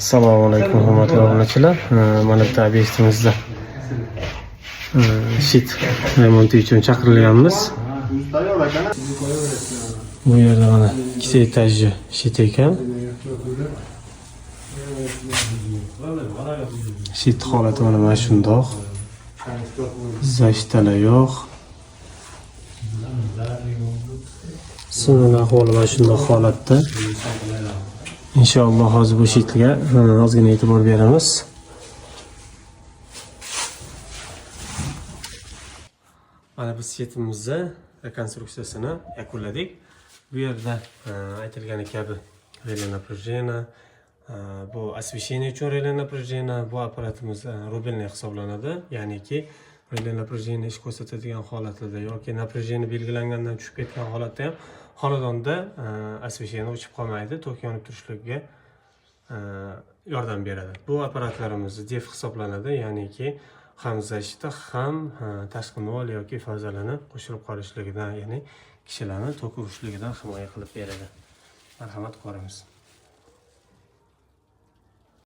Assalomu alaykum, hurmatli obunachilar. Mana bitta obyektimizda щит remonti uchun chaqirilganmiz. Bu yerda mana ikkita etajli щит ekan. Щит holati mana shundoq. Защита lar yo'q. Simlar ahvoli mana shundoq holatda. Inshaalloh hozir bu щит ga ozgina e'tibor beramiz. Mana biz щит imizni rekonstruksiyasini yakunladik. Bu yerda aytilgani kabi реле напряжения, bu освещение uchun реле напряжения, bu apparatimiz рубильник hisoblanadi. Ya'niki реле напряжение ish ko'rsatadigan holatlarda yoki напряжение belgilangandan tushib ketgan holatda ham xonadonda освещение o'chib qolmaydi, tok yonib turishligiga yordam beradi. Bu apparatlarimiz DEF hisoblanadi, ya'niki ham защита, ham tashqi nol yoki fazalarni qo'shilib qolishligidan, ya'ni kishilarni tok urishligidan himoya qilib beradi. Marhamat, ko'ramiz.